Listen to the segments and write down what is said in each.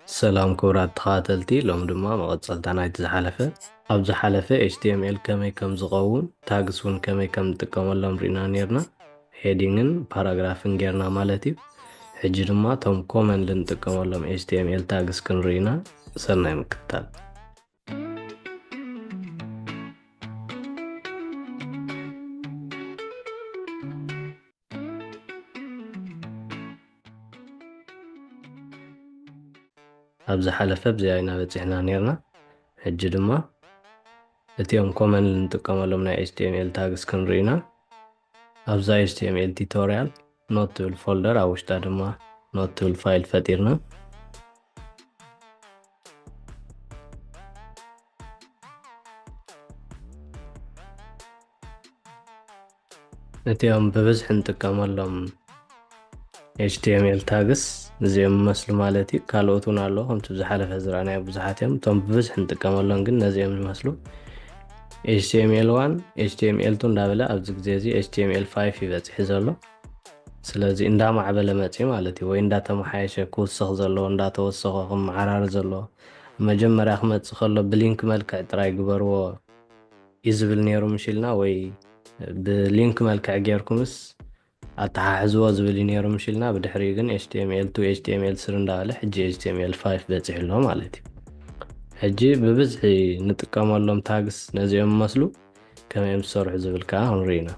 ሰላም ክቡራት ተኸታተልቲ፣ ሎም ድማ መቐጸልታ ናይቲ ዝሓለፈ። ኣብ ዝሓለፈ ኤች ቲ ኤም ኤል ከመይ ከም ዝኸውን፣ ታግስ እውን ከመይ ከም ንጥቀመሎም ርኢና ነይርና። ሄዲንግን ፓራግራፍን ጌርና ማለት እዩ። ሕጂ ድማ እቶም ኮመንሊ ንጥቀመሎም ኤች ቲ ኤም ኤል ታግስ ክንርኢ ኢና። ሰናይ ምክትታል። ኣብ ዝሓለፈ ብዚኣ ኢና በጺሕና ነይርና። ሕጂ ድማ እቲኦም ኮመን እንጥቀመሎም ናይ ኤች ቲ ኤም ኤል ታግስ ክንርኢ ኢና። ኣብዛ ኤች ቲ ኤም ኤል ቱቶሪያል ኖት ትብል ፎልደር፣ ኣብ ውሽጣ ድማ ኖት ትብል ፋይል ፈጢርና። እቲኦም ብብዝሒ እንጥቀመሎም ኤች ቲ ኤም ኤል ታግስ እዚኦም ይመስሉ ማለት እዩ። ካልኦት እውን ኣለዉ፣ ከምቲ ዝሓለፈ ዝረኣናዮ ብዙሓት እዮም። እቶም ብብዝሒ እንጥቀመሎም ግን ነዚኦም ዝመስሉ ኤች ቲ ኤም ኤል ዋን፣ ኤች ቲ ኤም ኤል ቱ እንዳበለ ኣብዚ ግዜ እዚ ኤች ቲ ኤም ኤል ፋይቭ እዩ በፂሑ ዘሎ። ስለዚ እንዳማዕበለ መፅዩ ማለት እዩ፣ ወይ እንዳተመሓየሸ ክውስኽ ዘለዎ፣ እንዳተወሰኸ ክመዓራረ ዘለዎ። መጀመርያ ክመፅእ ከሎ ብሊንክ መልክዕ ጥራይ ግበርዎ እዩ ዝብል ነይሩ ምሽ ኢልና፣ ወይ ብሊንክ መልክዕ ጌርኩምስ ኣተሓሕዝዎ ዝብል እዩ ነይሩ ምሽ ኢልና። ብድሕሪኡ ግን ኤች ቲ ኤም ኤል ቱ፣ ኤች ቲ ኤም ኤል ስሪ እንዳበለ ሕጂ ኤች ቲ ኤም ኤል ፋይቭ በፂሑ ኣሎ ማለት እዩ። ሕጂ ብብዝሒ ንጥቀመሎም ታግስ ነዚኦም መስሉ ከመይ እዮም ዝሰርሑ ዝብል ከዓ ክንርኢ ኢና።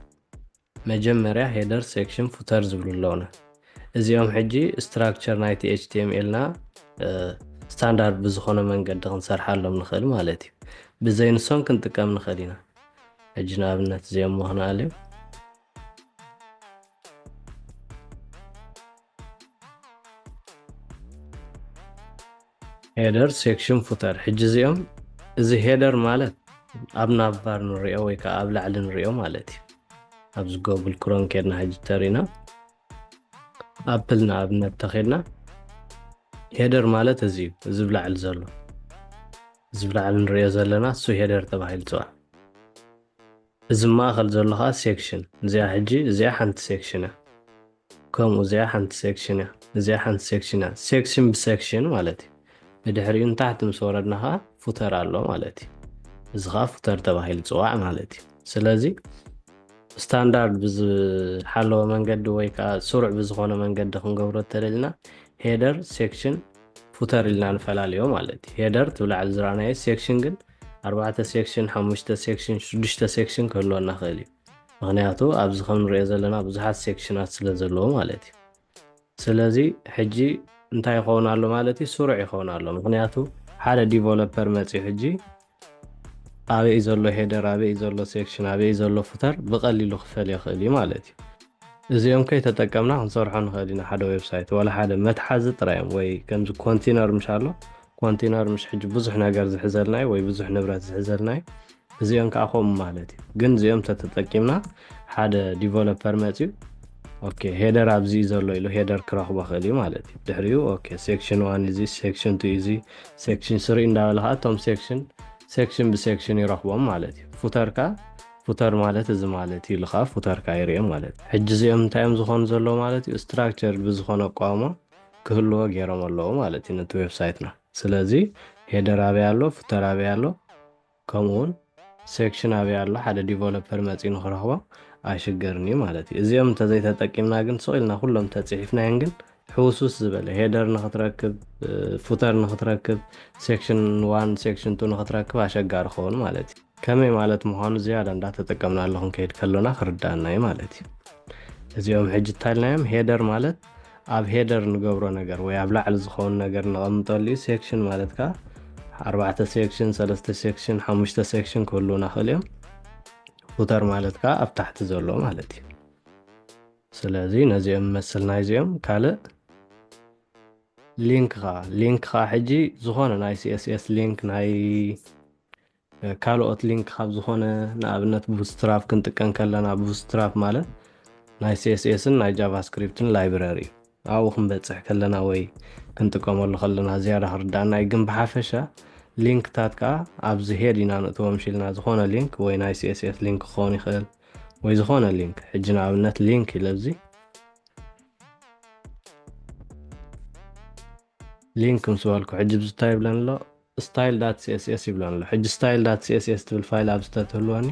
መጀመርያ ሄደር፣ ሴክሽን፣ ፉተር ዝብሉ ኣለውና። እዚኦም ሕጂ ስትራክቸር ናይቲ ኤች ቲ ኤም ኤልና ስታንዳርድ ብዝኾነ መንገዲ ክንሰርሓሎም ንኽእል ማለት እዩ። ብዘይ ንሶም ክንጥቀም ንኽእል ኢና። ሕጂ ንኣብነት እዚኦም ምኽንኣል እዩ። ሄደር፣ ሴክሽን፣ ፉተር። ሕጂ እዚኦም፣ እዚ ሄደር ማለት ኣብ ናቫር ንሪኦ ወይ ከዓ ኣብ ላዕሊ ንሪኦ ማለት እዩ። ኣብዚ ጎግል ክሮም ኬድና ሕጂ ተሪና ኣፕል ንኣብነት ተኼድና፣ ሄደር ማለት እዚ እዩ። እዚ ብላዕሊ ዘሎ፣ እዚ ብላዕሊ ንሪኦ ዘለና እሱ ሄደር ተባሂሉ ይፅዋዕ። እዚ ማእኸል ዘሎ ከዓ ሴክሽን። እዚኣ ሕጂ፣ እዚኣ ሓንቲ ሴክሽን እያ። ከምኡ እዚኣ ሓንቲ ሴክሽን እያ። እዚኣ ሓንቲ ሴክሽን እያ። ሴክሽን ብሴክሽን ማለት እዩ። ብድሕሪኡ ንታሕቲ ምስ ወረድና ከዓ ፉተር ኣሎ ማለት እዩ። እዚ ከዓ ፉተር ተባሂሉ ይፅዋዕ ማለት እዩ። ስለዚ ስታንዳርድ ብዝሓለወ መንገዲ ወይ ከዓ ስሩዕ ብዝኾነ መንገዲ ክንገብሮ ተደሊና ሄደር፣ ሴክሽን፣ ፉተር ኢልና ንፈላለዮ ማለት እዩ። ሄደር ትብላዕሊ ዝረኣናዮ፣ ሴክሽን ግን ኣርባዕተ ሴክሽን፣ ሓሙሽተ ሴክሽን፣ ሽዱሽተ ሴክሽን ክህልወና ይኽእል እዩ። ምኽንያቱ ኣብዚ ከም ንሪኦ ዘለና ብዙሓት ሴክሽናት ስለ ዘለዎ ማለት እዩ። ስለዚ ሕጂ እንታይ ይኸውን ኣሎ ማለት እዩ? ስሩዕ ይኸውን ኣሎ። ምኽንያቱ ሓደ ዲቨሎፐር መፂኡ ሕጂ ኣበይ ዘሎ ሄደር፣ ኣበይ ዘሎ ሴክሽን፣ ኣበይ ዘሎ ፉተር ብቐሊሉ ክፈልዮ ይኽእል እዩ ማለት እዩ። እዚኦም ከይተጠቀምና ክንሰርሖ ንኽእል ኢና ሓደ ዌብሳይት፣ ዋላ ሓደ መትሓዚ ጥራይ እዮም። ወይ ከምዚ ኮንቴነር ምሽ ኣሎ፣ ኮንቴነር ምሽ ሕጂ ብዙሕ ነገር ዝሕዘልና እዩ ወይ ብዙሕ ንብረት ዝሕዘልና እዩ። እዚኦም ከዓ ከምኡ ማለት እዩ። ግን እዚኦም ተተጠቂምና ሓደ ዲቨሎፐር መፅዩ ኦኬ ሄደር ኣብዚ እዩ ዘሎ ኢሉ ሄደር ክረኽቦ ክእል እዩ ማለት እዩ። ድሕሪኡ ኦኬ ሴክሽን ዋን እዚ፣ ሴክሽን ቱ እዚ፣ ሴክሽን ስሪ እንዳበለ ከዓ እቶም ሴክሽን ሴክሽን ብሴክሽን ይረኽቦም ማለት እዩ። ፉተር ከዓ ፉተር ማለት እዚ ማለት እዩ ኢሉ ከዓ ፉተር ከዓ ይሪኦም ማለት እዩ። ሕጂ እዚኦም እንታይ እዮም ዝኾኑ ዘለዉ ማለት እዩ? ስትራክቸር ብዝኾነ ኣቋውማ ክህልዎ ገይሮም ኣለዉ ማለት እዩ ነቲ ዌብሳይትና። ስለዚ ሄደር ኣበይ ኣሎ፣ ፉተር ኣበይ ኣሎ፣ ከምኡውን ሴክሽን ኣበይ ኣሎ ሓደ ዲቨሎፐር መፂኡ ንክረኽቦ ኣይሽገርን እዩ ማለት እዩ። እዚኦም እንተዘይተጠቂምና ግን ስቕ ኢልና ኩሎም ተፅሒፍናዮም ግን ሕውሱስ ዝበለ ሄደር ንክትረክብ፣ ፉተር ንክትረክብ፣ ሴክሽን ዋን ሴክሽን ቱ ንክትረክብ ኣሸጋሪ ክኸውን ማለት እዩ። ከመይ ማለት ምዃኑ ዝያዳ እንዳተጠቀምናሉ ክንከይድ ከሎና ክርዳእና እዩ ማለት እዩ። እዚኦም ሕጂ እንታይ ኢልናዮም? ሄደር ማለት ኣብ ሄደር ንገብሮ ነገር ወይ ኣብ ላዕሊ ዝኸውን ነገር ነቐምጠሉ እዩ። ሴክሽን ማለት ከዓ ኣርባዕተ ሴክሽን፣ ሰለስተ ሴክሽን፣ ሓሙሽተ ሴክሽን ክህልዉና ይኽእሉ እዮም። ፉተር ማለት ከዓ ኣብ ታሕቲ ዘሎ ማለት እዩ። ስለዚ ነዚኦም መስል ናይዚኦም ካልእ ሊንክ ከዓ፣ ሊንክ ከዓ ሕጂ ዝኾነ ናይ ሲ ኤስ ኤስ ሊንክ፣ ናይ ካልኦት ሊንክ ካብ ዝኾነ፣ ንኣብነት ቡትስትራፕ ክንጥቀም ከለና፣ ቡትስትራፕ ማለት ናይ ሲ ኤስ ኤስን ናይ ጃቫስክሪፕትን ላይብረሪ እዩ። ኣብኡ ክንበፅሕ ከለና ወይ ክንጥቀመሉ ከለና ዝያዳ ክርዳእና እዩ። ግን ብሓፈሻ ሊንክታት ከዓ ኣብዚ ሄድ ኢና ንእትዎም ሽልና፣ ዝኾነ ሊንክ ወይ ናይ ሲ ኤስ ኤስ ሊንክ ክኸውን ይኽእል ወይ ዝኾነ ሊንክ። ሕጂ ንኣብነት ሊንክ ኢለ ኣብዚ ሊንክ ምስ በልኩ ሕጂ ብዝታይ ይብለን ኣሎ? Style dot C S S ይብለን ኣሎ። ሕጂ style dot C S S ትብል ፋይል ኣብ ዝተትህልወኒ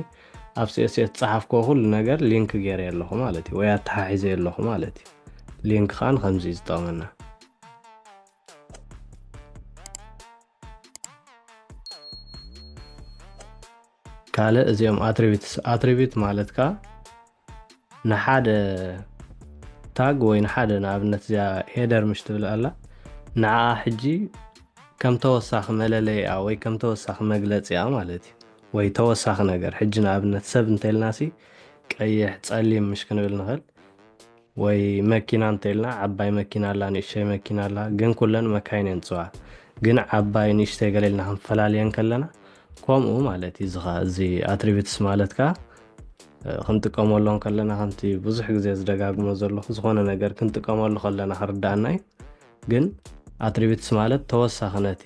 ኣብ C S S ዝፀሓፍክዎ ኩሉ ነገር ሊንክ ገይረ ኣለኹ ማለት እዩ፣ ወይ ኣተሓሒዘ ኣለኹ ማለት እዩ። ሊንክ ከዓ ንከምዚ እዩ ዝጠቕመና። ካልእ እዚኦም attributes፣ attribute ማለት ከዓ ንሓደ ታግ ወይ ንሓደ ንኣብነት እዚኣ ሄደር ምሽ ትብል ኣላ፣ ንዓኣ ሕጂ ከም ተወሳኺ መለለይኣ ወይ ከም ተወሳኺ መግለፂኣ ማለት እዩ። ወይ ተወሳኺ ነገር ሕጂ ንኣብነት ሰብ እንተልናሲ ቀይሕ፣ ፀሊም ምሽ ክንብል ንኽእል። ወይ መኪና እንተልና ዓባይ መኪና ኣላ፣ ንእሽተይ መኪና ኣላ፣ ግን ኩለን መካይን እየን ዝፅዋ። ግን ዓባይ ንእሽተይ ገለ ኢልና ክንፈላልየን ከለና ከምኡ ማለት እዩ። እዚ ኸ-፣ እዚ attributes ማለት ከዓ እ፣ ክንጥቀመሎም ከለና ከምቲ ብዙሕ ግዜ ዝደጋግሞ ዘለኹ ዝኾነ ነገር ክንጥቀመሉ ከለና ክርዳኣና እዩ። ግን attributes ማለት ተወሳኺ ነቲ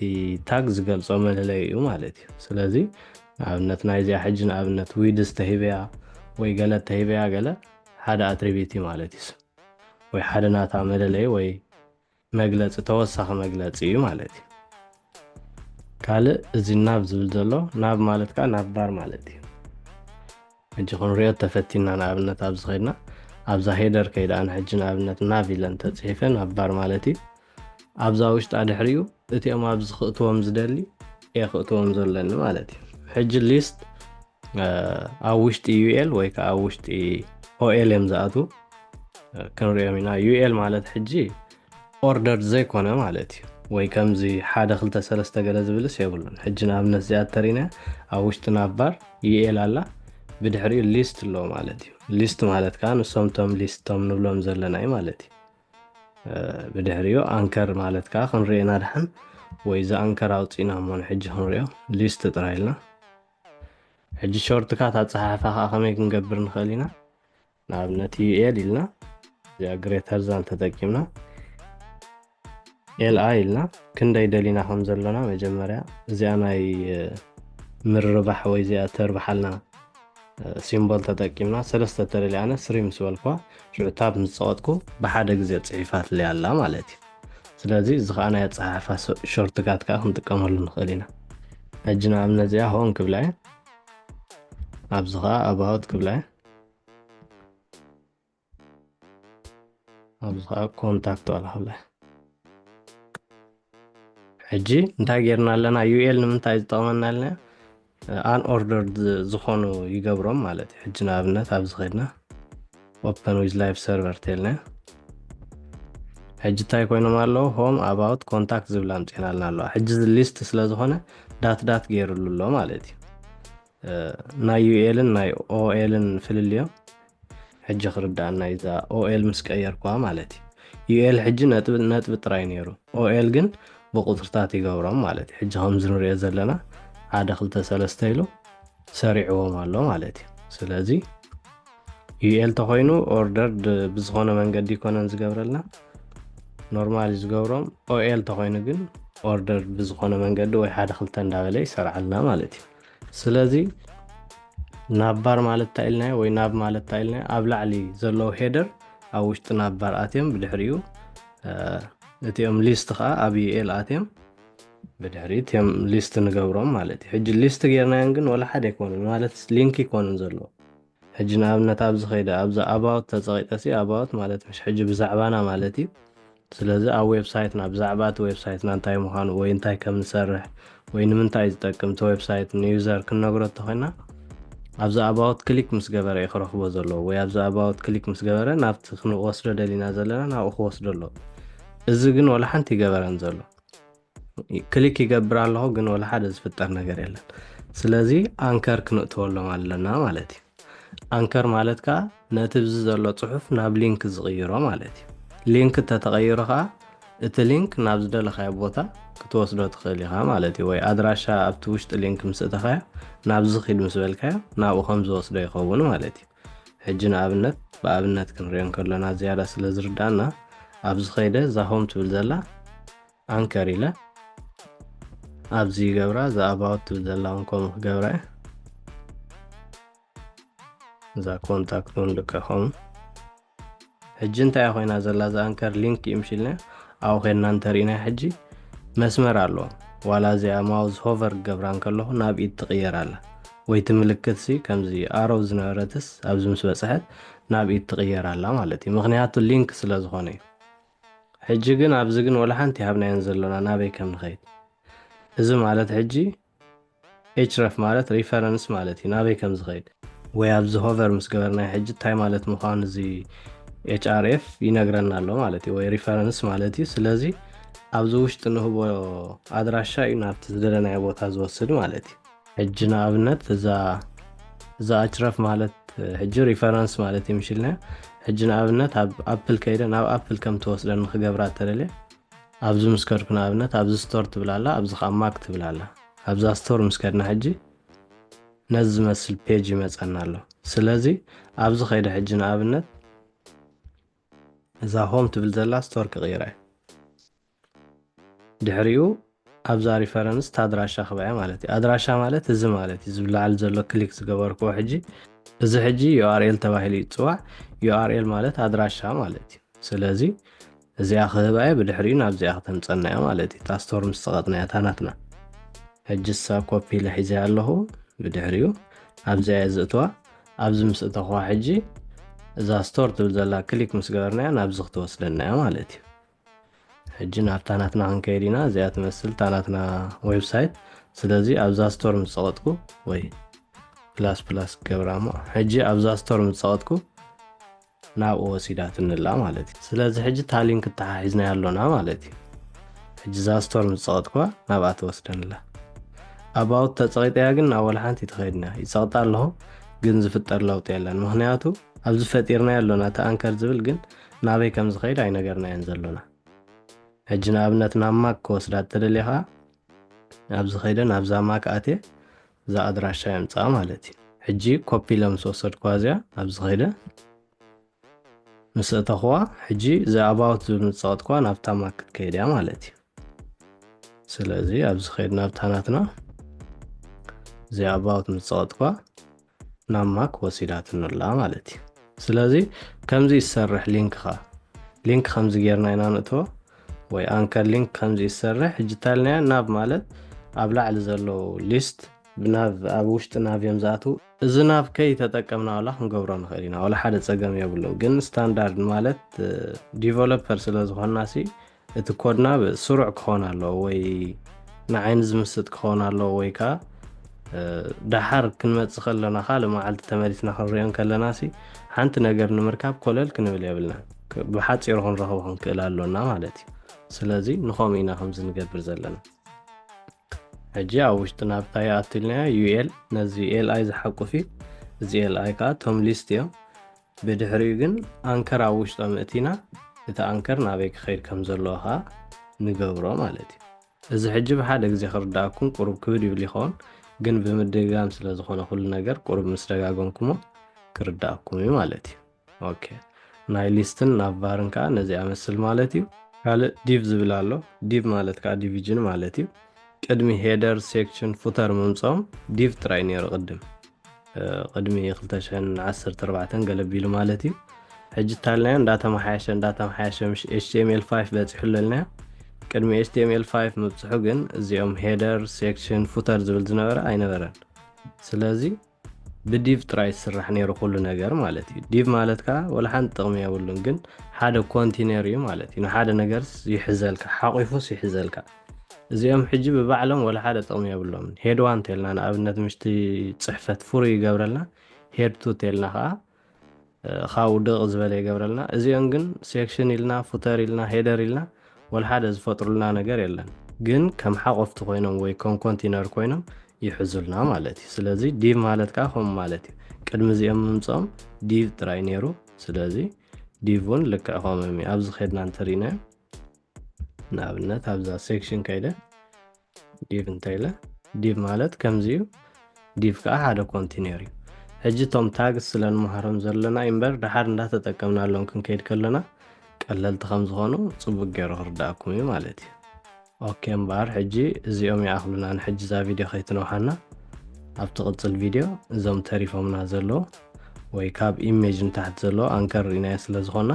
ታግ ዝገልጾ መለለይ እዩ ማለት እዩ። ስለዚ ንኣብነት ናይዚኣ ሕጂ ንኣብነት width ተሂበያ ወይ ገለ ተሂበያ ገለ ሓደ attribute እዩ ማለት እዩ። ወይ ሓደ ናታ መለለይ ወይ መግለፂ፣ ተወሳኺ መግለፂ እዩ ማለት እዩ። ካልእ እዚ ናብ ዝብል ዘሎ፣ ናብ ማለት ከዓ ናብ ባር ማለት እዩ። ሕጂ ክንሪኦ ተፈቲና ንኣብነት ኣብዚ ኸይድና ኣብዛ ሄደር ከይዳ ኣነ ሕጂ ንኣብነት ናብ ኢለ እንተፅሒፈ ናብ ባር ማለት እዩ። ኣብዛ ውሽጣ ድሕሪኡ እቲኦም ኣብዚ ክእትዎም ዝደሊ ኤ ክእትዎም ዘለኒ ማለት እዩ። ሕጂ ሊስት ኣብ ውሽጢ ዩኤል ወይ ከዓ ኣብ ውሽጢ ኦኤል እዮም ዝኣትዉ። ክንሪኦም ኢና። ዩኤል ማለት ሕጂ ኦርደር ዘይኮነ ማለት እዩ። ወይ ከምዚ ሓደ ክልተ ሰለስተ ገለ ዝብልስ የብሉን። ሕጂ ንኣብነት እዚኣ ተሪና ኣብ ውሽጢ ናብ ባር ዩኤል ኣላ፣ ብድሕሪኡ ሊስት ኣለዎ ማለት እዩ። ሊስት ማለት ከዓ ንሶም ቶም ሊስት ቶም ንብሎም ዘለና እዩ ማለት እዩ። ብድሕሪኡ ኣንከር ማለት ከዓ ክንሪኦ ኢና ድሓን፣ ወይ እዚ ኣንከር ኣውፂእና እሞ ንሕጂ ክንሪኦ ሊስት ጥራይ ኢልና። ሕጂ ሾርትካት ኣፀሓሕፋ ከዓ ከመይ ክንገብር ንኽእል ኢና? ንኣብነት ዩኤል ኢልና እዚኣ ግሬተር ዛን ተጠቂምና ኤልኣይ ኢልና ክንደይ ደሊና ከም ዘለና መጀመርያ እዚኣ ናይ ምርርባሕ ወይ እዚኣ ተርብሓልና ሲምቦል ተጠቂምና ሰለስተ ተደልያ ኣነ ስሪ ምስ በልኳ ሽዑ ታብ ምስ ፀቐጥኩ ብሓደ ግዜ ፅሒፋትለይ ኣላ ማለት እዩ። ስለዚ እዚ ከዓ ናይ ኣፀሓሕፋ ሾርትካት ከዓ ክንጥቀመሉ ንኽእል ኢና። ሕጂ ንኣብነት እዚኣ ሆን ክብላ እየ። ኣብዚ ከዓ ኣባውት ክብላ እየ። ኣብዚ ከዓ ኮንታክት ዋላ ክብላ እየ። ሕጂ እንታይ ጌርና ኣለና? ዩኤል ንምንታይ ዝጠቕመና ኣለና? ኣን ኦርደርድ ዝኾኑ ይገብሮም ማለት እዩ። ሕጂ ንኣብነት ኣብዚ ኸድና ኦፐን ዊዝ ላይቭ ሰርቨር ተልና ሕጂ እንታይ ኮይኖም ኣለዉ? ሆም ኣባውት ኮንታክት ዝብል ኣምፅእና ኣለና ኣለዋ። ሕጂ እዚ ሊስት ስለ ዝኾነ ዳት ዳት ገይሩሉ ኣሎ ማለት እዩ። ናይ ዩኤልን ናይ ኦኤልን ፍልልዮም ሕጂ ክርዳእና እዩ። እዛ ኦኤል ምስ ቀየርኳ ማለት እዩ። ዩኤል ሕጂ ነጥቢ ነጥቢ ጥራይ ነይሩ፣ ኦኤል ግን ብቁፅርታት ይገብሮም ማለት እዩ። ሕጂ ከምዚ ንሪኦ ዘለና ሓደ ክልተ ሰለስተ ኢሉ ሰሪዕዎም ኣሎ ማለት እዩ። ስለዚ ዩኤል ተኮይኑ ኦርደር ብዝኾነ መንገዲ ይኮነን ዝገብረልና፣ ኖርማሊ ዝገብሮም። ኦኤል ተኮይኑ ግን ኦርደር ብዝኾነ መንገዲ ወይ ሓደ ክልተ እንዳበለ ይሰርዓልና ማለት እዩ። ስለዚ ናብ ባር ማለት እንታይ ኢልናዮ ወይ ናብ ማለት እንታይ ኢልናዮ? ኣብ ላዕሊ ዘለዉ ሄደር ኣብ ውሽጢ ናብ ባር ኣትዮም ብድሕሪኡ እቲኦም ሊስት ከዓ ኣብ ዩኤል ኣትዮም ብድሕሪ እቲኦም ሊስት ንገብሮም ማለት እዩ። ሕጂ ሊስት ጌርናዮም ግን ወላ ሓደ ኣይኮኑን ማለት ሊንክ ይኮኑን ዘለዎ። ሕጂ ንኣብነት ኣብዚ ከይደ ኣብዛ ኣባውት ተፀቂጠ ሲ ኣባውት ማለት ምሽ ሕጂ ብዛዕባና ማለት እዩ። ስለዚ ኣብ ዌብሳይትና ብዛዕባ እቲ ዌብሳይትና እንታይ ምዃኑ ወይ እንታይ ከም ንሰርሕ ወይ ንምንታይ ዝጠቅም እቲ ዌብሳይት ንዩዘር ክንነግሮ እንተኮይና ኣብዚ ኣባውት ክሊክ ምስ ገበረ እዩ ክረኽቦ ዘለዎ ወይ ኣብዚ ኣባውት ክሊክ ምስ ገበረ ናብቲ ክንወስዶ ደሊና ዘለና ናብኡ ክወስዶ ኣለዎ። እዚ ግን ወላ ሓንቲ ይገበረን ዘሎ። ክሊክ ይገብር ኣለኹ ግን ወላ ሓደ ዝፍጠር ነገር የለን። ስለዚ ኣንከር ክንእትወሎም ኣለና ማለት እዩ። ኣንከር ማለት ከዓ ነቲ ብዚ ዘሎ ፅሑፍ ናብ ሊንክ ዝቕይሮ ማለት እዩ። ሊንክ እንተተቐይሩ ከዓ እቲ ሊንክ ናብ ዝደለኻዮ ቦታ ክትወስዶ ትኽእል ኢኻ ማለት እዩ። ወይ ኣድራሻ ኣብቲ ውሽጢ ሊንክ ምስ እተኻዮ ናብዚ ኺድ ምስ በልካዮ ናብኡ ከም ዝወስዶ ይኸውን ማለት እዩ። ሕጂ ንኣብነት ብኣብነት ክንሪኦ እንከለና ዝያዳ ስለ ዝርዳእና ኣብዚ ኸይደ እዛ ሆም ትብል ዘላ ኣንከር ኢለ ኣብዚ ይገብራ እዛ ኣባውት ትብል ዘላ እውን ከምኡ ክገብራ እየ። እዛ ኮንታክት እውን ልክዕ ከምኡ። ሕጂ እንታይ ኮይና ዘላ እዛ ኣንከር ሊንክ እዩ ምሽልና ኣብኡ ኮይና እንተርኢና ሕጂ መስመር ኣለዎ። ዋላ እዚኣ ማውዝ ሆቨር ክገብራ እንከለኹ ናብ ኢድ ትቕየር ኣላ። ወይ እቲ ምልክት ሲ ከምዚ ኣሮው ዝነበረትስ ኣብዚ ምስ በጽሐት ናብ ኢድ ትቕየር ኣላ ማለት እዩ። ምኽንያቱ ሊንክ ስለ ዝኾነ እዩ። ሕጂ ግን ኣብዚ ግን ወላ ሓንቲ ሃብናየን ዘሎና ናበይ ከም ንኸይድ። እዚ ማለት ሕጂ ኤችረፍ ማለት ሪፈረንስ ማለት እዩ። ናበይ ከም ዝኸይድ ወይ ኣብዚ ሆቨር ምስ ገበርናዮ ሕጂ እንታይ ማለት ምዃኑ እዚ ኤች ኣር ኤፍ ይነግረና ኣሎ ማለት እዩ። ወይ ሪፈረንስ ማለት እዩ። ስለዚ ኣብዚ ውሽጢ ንህቦ ኣድራሻ እዩ ናብቲ ዝደለናዮ ቦታ ዝወስድ ማለት እዩ። ሕጂ ንኣብነት እዛ እዛ ኣችረፍ ማለት ሕጂ ሪፈረንስ ማለት እዩ ምሽልና። ሕጂ ንኣብነት ኣብ ኣፕል ከይደ ናብ ኣፕል ከም ትወስደኒ ክገብራ ተደልየ ኣብዚ ምስ ከድኩ ንኣብነት ኣብዚ ስቶር ትብል ኣላ፣ ኣብዚ ከዓ ማክ ትብል ኣላ። ኣብዛ ስቶር ምስ ከድና ሕጂ ነዚ ዝመስል ፔጅ ይመፀና ኣሎ። ስለዚ ኣብዚ ከይደ ሕጂ ንኣብነት እዛ ሆም ትብል ዘላ ስቶር ክቕይራ እየ። ድሕሪኡ ኣብዛ ሪፈረንስ እታ ኣድራሻ ክበያ ማለት እዩ። ኣድራሻ ማለት እዚ ማለት እዩ። ዝብላዓል ዘሎ ክሊክ ዝገበርክዎ ሕጂ እዚ ሕጂ ዩ ኣር ኤል ተባሂሉ ይፅዋዕ። ዩ ኣር ኤል ማለት ኣድራሻ ማለት እዩ። ስለዚ እዚኣ ክህባየ ብድሕሪኡ ናብዚኣ ክተምፀናዮ ማለት እዩ። እታ ስቶር ምስ ፀቐጥናያ እታ ናትና። ሕጂ እሳ ኮፒ ኢለ ሒዘያ ኣለኹ። ብድሕሪኡ ኣብዚኣ እየ ዝእትዋ። ኣብዚ ምስ እተኹዋ ሕጂ እዛ ስቶር ትብል ዘላ ክሊክ ምስ ገበርናያ ናብዚ ክትወስደናያ ማለት እዩ። ሕጂ ናብታ ናትና ክንከይድ ኢና። እዚኣ ትመስል እታ ናትና ዌብሳይት። ስለዚ ኣብዛ ስቶር ምስ ፀቐጥኩ ወይ ፕላስ ፕላስ ክገብራ እሞ ሕጂ ኣብዛ ስቶር ምስ ፀቐጥኩ ናብኡ ወሲዳትንላ ማለት እዩ። ስለዚ ሕጂ እታ ሊንክ እተሓሒዝናያ ኣሎና ማለት እዩ። ሕጂ እዛ ስቶር ምስ ፀቐጥኩዋ ናብኣ ትወስደንላ። ኣባውት ተፀቒጠያ ግን ናብ ወላ ሓንቲ ትኸይድና ይፀቕጣ ኣለኹ፣ ግን ዝፍጠር ለውጢ የለን። ምኽንያቱ ኣብዚ ፈጢርናዮ ኣሎና እቲ ኣንከር ዝብል ግን ናበይ ከም ዝኸይድ ኣይነገርናዮን ዘሎና። ሕጂ ንኣብነት ናብ ማክ ክወስዳ ተደልየ ከዓ ኣብዚ ኸይደ ናብዛ ማክ ኣትየ እዛ ኣድራሻ የምፅኣ ማለት እዩ። ሕጂ ኮፒ ኢለ ምስ ወሰድኩዋ እዚኣ ኣብዚ ኸይደ ምስ እተኹዋ ሕጂ እዚ ኣባውት ዝብል ምስ ፀቐጥኩዋ ናብታ ማክ ክትከይድ እያ ማለት እዩ። ስለዚ ኣብዚ ኸይድ ናብታ ናትና እዚ ኣባውት ምስ ፀቐጥኩዋ ናብ ማክ ወሲዳትኒ ኣላ ማለት እዩ። ስለዚ ከምዚ ይሰርሕ ሊንክ ኸዓ ሊንክ ከምዚ ጌርና ኢና ንእትዎ ወይ ኣንከር ሊንክ ከምዚ ይሰርሕ። ሕጂ ታልናያ ናብ ማለት ኣብ ላዕሊ ዘለዉ ሊስት ብናብ ኣብ ውሽጢ ናብ እዮም ዝኣትዉ። እዚ ናብ ከይተጠቀምና ዋላ ክንገብሮ ንኽእል ኢና፣ ዋላ ሓደ ጸገም የብሉን። ግን ስታንዳርድ ማለት ዲቨሎፐር ስለ ዝኾንና ሲ እቲ ኮድና ስሩዕ ክኾን ኣለዎ ወይ ንዓይኒ ዝምስጥ ክኾን ኣለዎ ወይ ከዓ ደሓር ክንመፅእ ከለና ካልእ መዓልቲ ተመሊስና ክንሪኦ ከለና ሲ ሓንቲ ነገር ንምርካብ ኮለል ክንብል የብልና። ብሓፂሩ ክንረኽቦ ክንክእል ኣሎና ማለት እዩ። ስለዚ ንኸምኡ ኢና ከምዚ ንገብር ዘለና። ሕጂ ኣብ ውሽጢ ናብታ ይኣቱ ኢልናዮ ዩኤል ነዚ ኤልኣይ ዝሓቁፍ እዩ። እዚ ኤልኣይ ከዓ ቶም ሊስት እዮም። ብድሕሪኡ ግን ኣንከር ኣብ ውሽጦም እቲና እቲ ኣንከር ናበይ ክኸይድ ከም ዘለዎ ከዓ ንገብሮ ማለት እዩ። እዚ ሕጂ ብሓደ ግዜ ክርዳእኩም ቁሩብ ክብድ ይብል ይኸውን፣ ግን ብምድግጋም ስለ ዝኾነ ኩሉ ነገር ቁሩብ ምስ ደጋገምኩሞ ክርዳእኩም እዩ ማለት እዩ። ኦኬ፣ ናይ ሊስትን ናቫርን ከዓ ነዚ ኣመስል ማለት እዩ። ካልእ ዲቭ ዝብል ኣሎ። ዲቭ ማለት ከዓ ዲቪዥን ማለት እዩ። ቅድሚ ሄደር፣ ሴክሽን፣ ፉተር ምምፅኦም ዲቭ ጥራይ ነይሩ ቅድም። ቅድሚ ክልተ ሽሕን ዓሰርተ ኣርባዕተን ገለ ቢሉ ማለት እዩ። ሕጂ ታልናዮ እንዳተመሓየሸ እንዳተመሓየሸ ምስ ኤች ቲ ኤም ኤል ፋይቭ በፂሑ ኣለልናዮ። ቅድሚ ኤች ቲ ኤም ኤል ፋይቭ ምብፅሑ ግን እዚኦም ሄደር፣ ሴክሽን፣ ፉተር ዝብል ዝነበረ ኣይነበረን። ስለዚ ብዲቭ ጥራይ ዝስራሕ ነይሩ ኩሉ ነገር ማለት እዩ። ዲቭ ማለት ከዓ ወላ ሓንቲ ጥቕሚ የብሉን፣ ግን ሓደ ኮንቲነር እዩ ማለት እዩ። ንሓደ ነገርስ ይሕዘልካ፣ ሓቂፉስ ይሕዘልካ። እዚኦም ሕጂ ብባዕሎም ወላ ሓደ ጥቕሚ የብሎምን። ሄድ ዋን ተልና ንኣብነት ምሽቲ ፅሕፈት ፍሩይ ይገብረልና፣ ሄድ ቱ ተልና ከዓ ካብኡ ድቕ ዝበለ ይገብረልና። እዚኦም ግን ሴክሽን ኢልና፣ ፉተር ኢልና፣ ሄደር ኢልና ወላ ሓደ ዝፈጥሩልና ነገር የለን። ግን ከም ሓቆፍቲ ኮይኖም ወይ ከም ኮንቲነር ኮይኖም ይሕዙልና ማለት እዩ። ስለዚ ዲቭ ማለት ከዓ ከምኡ ማለት እዩ። ቅድሚ እዚኦም ምምፅኦም ዲቭ ጥራይ ነይሩ። ስለዚ ዲቭ እውን ልክዕ ከምኦም እዩ። ኣብዚ ከድና እንተሪእናዮ ንኣብነት ኣብዛ ሴክሽን ከይደ ዲቭ እንተኢለ ዲቭ ማለት ከምዚ እዩ። ዲቭ ከዓ ሓደ ኮንቲነር እዩ። ሕጂ እቶም ታግስ ስለ ንመሃሮም ዘለና እምበር ደሓር እንዳተጠቀምናሎም ክንከይድ ከለና ቀለልቲ ከም ዝኾኑ ፅቡቅ ገይሩ ክርዳእኩም እዩ ማለት እዩ። ኦኬ እምበኣር ሕጂ እዚኦም ይኣኽሉና ንሕጂ እዛ ቪድዮ ከይትነውሓና። ኣብ ትቕፅል ቪድዮ እዞም ተሪፎምና ዘለዉ ወይ ካብ ኢሜጅ ንታሕቲ ዘለዉ ኣንከር ርኢናዮ ስለ ዝኾንና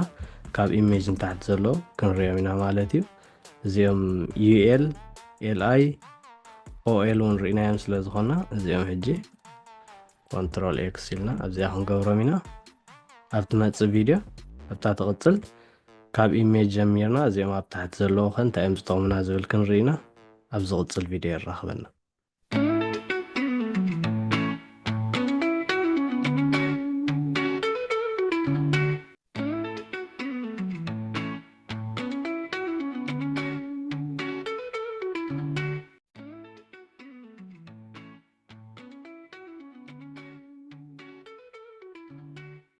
ካብ ኢሜጅ ንታሕቲ ዘለዉ ክንሪኦም ኢና ማለት እዩ። እዚኦም ዩኤል L I O L እውን ርኢናዮም ስለ ዝኾና እዚኦም ሕጂ control X ኢልና ኣብዚኣ ክንገብሮም ኢና። ኣብ ትመጽእ ቪድዮ ኣብታ ትቕጽል ካብ image ጀሚርና እዚኦም ኣብ ታሕቲ ዘለዉ ከ እንታይ እዮም ዝጠቕሙና ዝብል ክንርኢ ኢና። ኣብ ዝቕጽል ቪድዮ የራኽበና።